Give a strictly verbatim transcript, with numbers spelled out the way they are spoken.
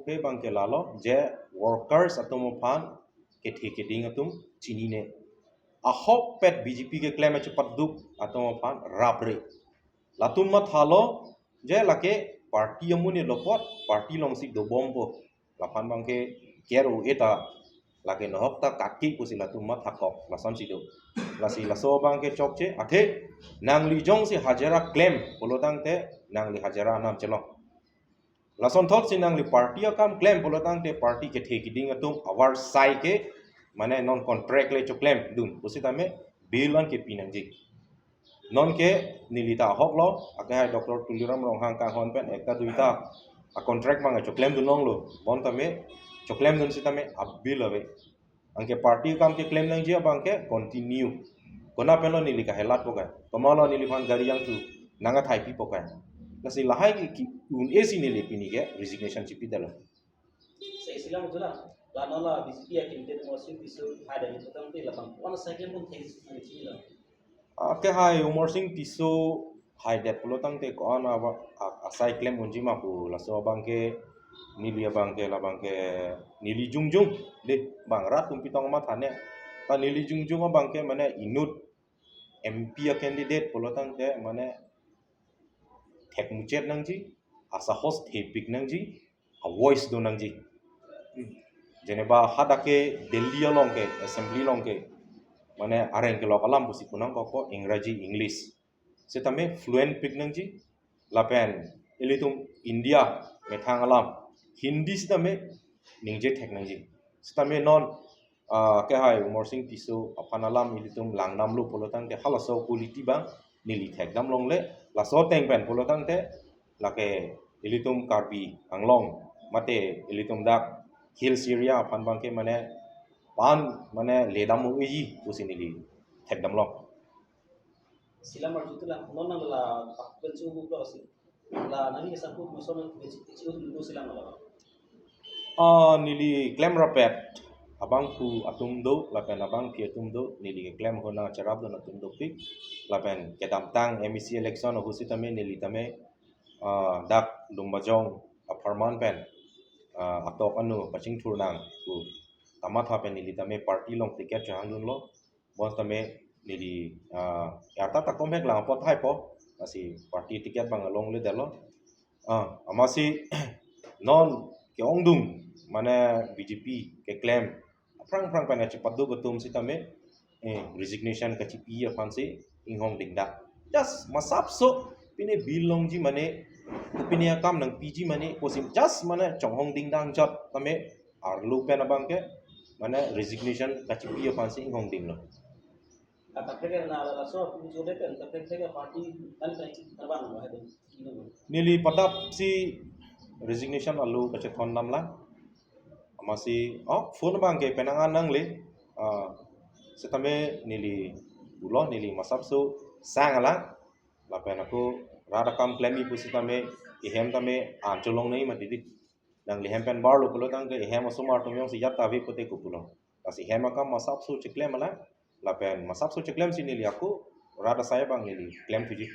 Ke abang ke lalo je workers atum aphan kethe keding atum chinine. Ahokpet B J P keklem achepaduk atum aphan rapre. Latum mathalo je lake party amonit lo apot party alongsi dobompo. Laphan abang ke kero eta lake nohok ta katki pusi latum mathakok lasonsi do. Lasi laso abang ke chokche athe nangli jongsi hajira klem pulotangte nangli hajira anam chelong. Lasonthotsi nangli party akam klem pulotangte party kethe keding atum avarsai ke mane non contract le choklemdun pusitame bill an kepi nangji. Nonke neli ta ahok lo, akehai Doctor Tuliram Ronghang kanghon pen ekta duita a contract abang choklemdun longlo, bontame choklemdun sitame a bill ave. Anke party akam keklem nangji abang ke continue. Kona penlo neli kahelatpo ke. Komatlo neliphan gari yang tu nang athai pipo ke. Lasi lahai ke ki un-e si neli pini ke resignation chipidetlo. Sesi lang tu la. La non la B J P a candidate Umarsing Tisso haidet pulotangte labang ko-an asai klem pon thengsi nang chini la. Akehai Umarsing Tisso haidet pulotangte ko-an aba a- asai klem unji ma pu laso abang ke neli abang ke labang ke neli jongjong de bang rat atum pitong mathane. Ta neli jongjong abang ke mane inut M P a candidate pulotangte mane thekmuchet nangji, asahos thepik nangji, a voice do nangji. Jeneba hadak ke Delhi along ke assembly along ke mane areng kelok alam pusi punangkokpo Ingraji English. Sitame fluent pik nangji lapen ilitum India methang alam Hindi sitame ningje thek nangji. Sitame non ah, akehai Umarsing Tisso aphan alam ilitum langdamlo pulotangte halaso quality abang neli thekdam longle laso ateng pen pulotangte lake ilitum Karbi Anglong mate ilitum dak hills area aphan abang ke mane pan mane ledam uji pusi neli thekdam long. Silam arju tu la non nang la pak pencu bu lo si. La nang ni sangkut muson nang pencu pencu tu silam la. Ah, neli klem rapet abangphu atum do lapen abangpi atum do neli keklem ahut nangcherapdun atum dopik lapen kedamtang M A C election ahut sitame neli tame ah, dak Lumbajong apharman pen ah, atok anu pachingthur nang pu kamatha pen neli tame party along ticket chehangdunlo. Bonsitame neli ah, arta ta komhek lang apot haipo lasi party ticket abang alongledetlo. Ah, amatsi non ke-ongdung mane B J P keklem aphrang aphrang pen kachepaduk atum sitame eh, resignation kachipi aphansi inghong dingdak. Just masapso pine bill longji mane pine akam nangpiji mane kosim just mane chonghong dingdang jot tame arlo pen abang ke mane resignation kachipi aphansi inghong dinglo. Kaprek na laso pu jole pen kaprek ke party kan kan abang lo hai. Neli padap si resignation alo kachethon namlang. Amatsi oh phone abang ke penang an nangle ah, sitame neli pulo neli masapso sang alang lapen ako rat akam klemji pusitame ehem tame an cholong nei mati di. Nangli hem pen barlo pulotangte ehem asomar atum jongsi jat ta ave pute ko pulo. Lasi hem akam masapso cheklem alang lapen masapso cheklemsi neli ako rat asai abang neli klemthuji.